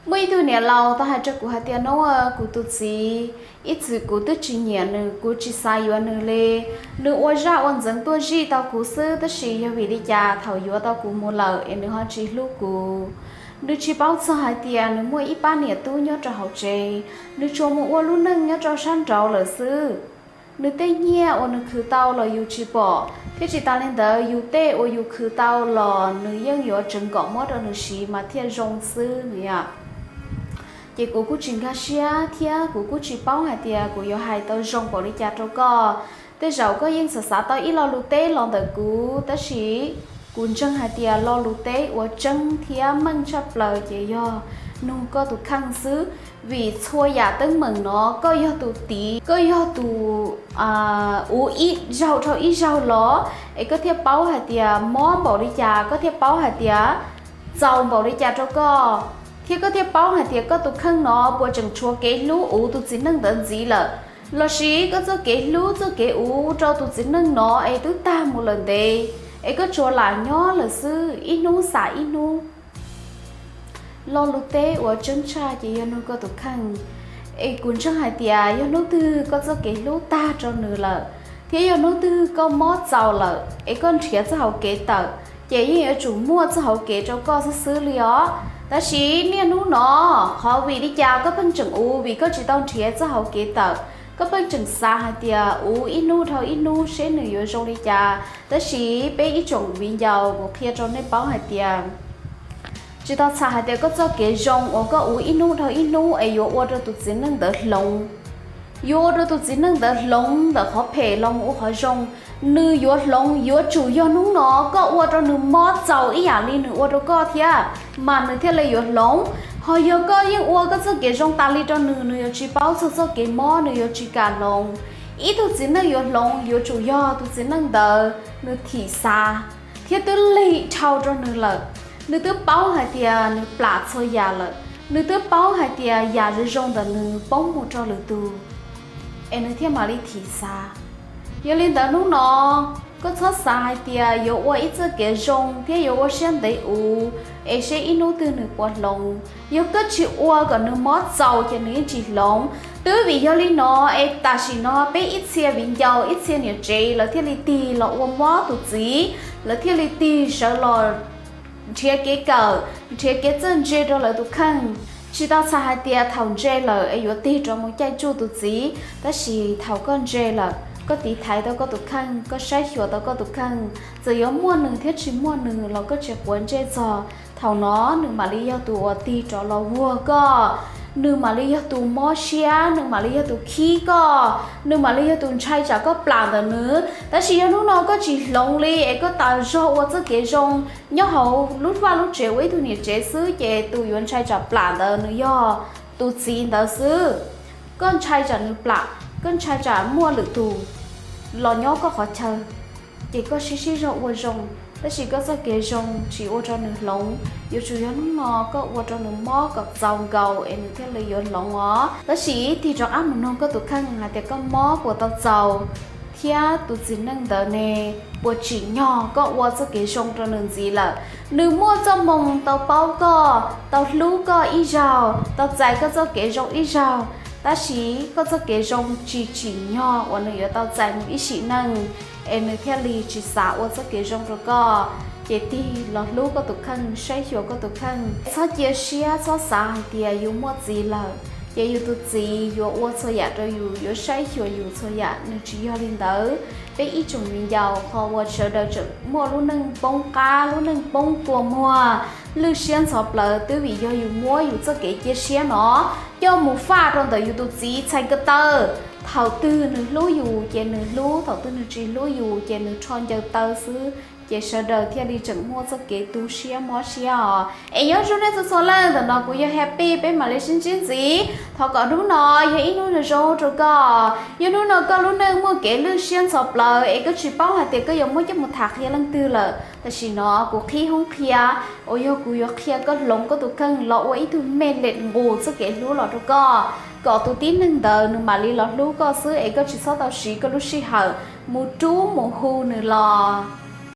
Muaj ib tug niam laus tau hais rau kuv hais tias, Noob, kuv tus txiv, ib txwm kuv twb tsis nyiam nws, kuv tsis xav yuav nws li. Nws ua zaj ua ntxeev tuaj zij tau kuv xwb, tab sis yog vim li cas thaum yuav tau kuv mus lawm es nws ho tsis hlub kuv? Nws tsis paub txog hais tias nws muaj ib pab niam tub nyob rau hauv tsev, nws tsuas mus ua lub neej nyob rau sab nraud lawm xwb. Nws tej nyiaj uas nws khwv tau los yus tsis pom, thiab tsis tas li ntawd yus tej uas yus khwv tau los nws yeej yuav tseev kom muab rau nws siv mas thiaj zoo xwb nws yom. Ces kuv kuj tsis nkag siab thiab kuv kuj tsis paub hais tias kuv yuav hais tau zoo npaum li cas rau koj. Tej zaum koj yeej xav xav tau ib lo lus teb los ntawm kuv, tab sis kuv ntseeg hais tias lo lus teb uas tseeb thiab meej tshaj plaws ces yog nug koj tus kheej xwb. Vim txhua yam teeb meem no koj yog tus tiv, koj yog tus uv ib zaug dhau ib zaug los, es koj thiaj paub hais tias mob npaum li cas, koj thiaj paub hais tias txaus npaum li cas rau koj, thiab koj thiaj paub hais tias koj tus kheej no puas tseem tshuav kev hlub uv tus txiv neej ntawd ntxiv lawm, los sis koj txoj kev hlub txoj kev uv rau tus txiv neej no es twb tag mus lawm ntev, es koj tsuas lam nyob lawm xwb ib hnub xam ib hnub. Lo lus teb uas tseeb tshaj ces yog nug koj tus kheej. Es kuv ntseeg hais tias yog hnub twg koj txoj kev hlub tag rau nws lawm, thiab yog hnub twg koj mob txaus lawm es koj nrhiav txoj hauv kev tawm, ces yeej yuav tsum muaj txoj hauv kev rau koj xwb xwb li os. Tab sis niaj hnub no, qhov vim li cas koj pheej tseem uv? Vim koj tsis tau nrhiav txoj hauv kev tawm, koj pheej tseem xav hais tias uv ib hnub dhau ib hnub seb nws yuav zoo li cas. Tab sis peb ib tsoom viv ncaus, kuv qhia rau nej paub hais tias tsis tau txhais hais tias koj txoj kev zoo uas koj uv ib hnub dhau ib hnub es yuav ua rau tus txiv neej ntawd hloov. Yuav ua rau tus txiv neej ntawd hloov ntawm qhov phem los mus ua qhov zoo. Nws yuav hloov yuav tsum yog hnub no koj ua rau nws mob txaus ib yam li nws ua rau koj thiab, mas nws thiaj li yuav hloov. Ho yog koj yeej ua koj txoj kev zoo tas li rau nws, nws yuav tsis paub txog txoj kev mob, nws yuav tsis kam hloov. Ib tug txiv neej yuav hloov yuav tsum yog tus txiv neej ntawd nws thim xav thiab twb lig dhau rau nws lawm. Nws twb paub hais tias nws plam txhua yam lawm, nws twb paub hais tias yam zoo zoo ntawm nws poob mus rau lwm tus, es nws thiaj mam li thim xav. Yog li ntawd hnub no koj txhob xav hais tias yuav ua ib txoj kev zoo thiab yuav ua siab ntev uv es seb ib hnub twg nws puas hloov. Yog koj tsis ua kom nws mob txaus ces nws yeej tsis hloov. Twb vim yog li no es tam sim no peb ib txhia viv ncaus ib txhia niam tsev lawv thiaj li tig los ua mob tus txiv, lawv thiaj li tig sawv los nrhiav kev kawm, nrhiav kev txawj ntse rau lawv tus kheej. Tsis tau txhais hais tias thaum ntse lawm es yuav tig rov mus caij tsuj tus txiv, tab sis thaum koj ntse lawm, koj tiv thaiv tau koj tus kheej, koj saib xyuas tau koj tus kheej, txawm yuav muaj nws thiab tsis muaj nws los koj tsis quav ntsej txog. Thaum no nws mam li yog tus uas tig rov los vuag koj, nws mam li yog tus mob siab, nws mam li yog tus khib koj, nws mam li yog tus ntshai tsam koj plam ntawm nws. Tab sis yog hnub no koj tsis hloov li es koj tas zog ua txoj kev zoo nyob hauv lub vaj lub tsev ua ib tug niam tsev xwb, ces tus yuav ntshai tsam plam ntawd nws yog tus txiv ntawd xwb. Koj ntshai tsam nws plam, koj ntshai tsam muaj lwm tus los nyob koj qhov chaw, ces koj sib sib zog ua zoo, tab sis koj txoj kev zoo tsis ua rau nws hloov. Yuav tsum yog hnub no koj ua rau nws mob kom txaus nkaus es nws thiaj li yuav hloov os. Tab sis tig rov qab mus nug koj tus kheej hais tias koj mob puas tau txaus, thiab tus txiv neej ntawd ne puas tsim nyog koj ua txoj kev zoo rau nws ntxiv lawm. Nws muaj txoj hmoo tau paub koj, tau hlub koj ib zaug, tau txais koj txoj kev zoo ib zaug, tab sis koj txoj kev zoo tsis tsim nyog uas nws yuav tau txais mus ib sim neej, es nws thiaj li tsis xav ua txoj kev zoo rau koj. Ces tig los hlub koj tus kheej, saib xyuas koj tus kheej, txhob cia siab, txhob xav hais tias yus muaj txiv lawm ces yus tus txiv yuav ua txhua yam rau yus, yuav saib xyuas yus txhua yam. Nws tsis yog li ntawd. Peb ib tsoom viv ncaus, qhov uas sawv daws tseem muaj lub neej poob qab, lub neej poob kua muag, lwj siab ntxhov plawv twb vim yog yus muab yus txoj kev cia siab no coj mus faj rau ntawm yus tus txiv txhais ko taw. Thaum twg nws hlub yus ces nws hlub, thaum twg nws tsis hlub yus ces nws rho ncaws taw xwb. Ces sawv daws thiaj li tseem muaj txoj kev tu siab mob siab os. Es nyob zoo nej txhua txhua leej, ntawm no kuv yog Happy, peb mam li sib ntsib ntxiv. Thov kom hnub no yog ib hnub zoo zoo rau koj. Yog hnub no koj lub neej muaj kev lwj siab ntxhov plawv es koj tsis paub hais tias koj yuav muab coj mus tham qhia leej twg lawm, tam sim no kuv qhib hoob qhia uas yog kuv yuav qhia koj hloov koj tus kheej los ua ib tug me lem nqus txoj kev hlub los rau koj, kom tus tib neeg ntawd nws mam li los hlub koj xwb es koj tsis txhob tau siv koj lub sij hawm mus rub mus hu nws los.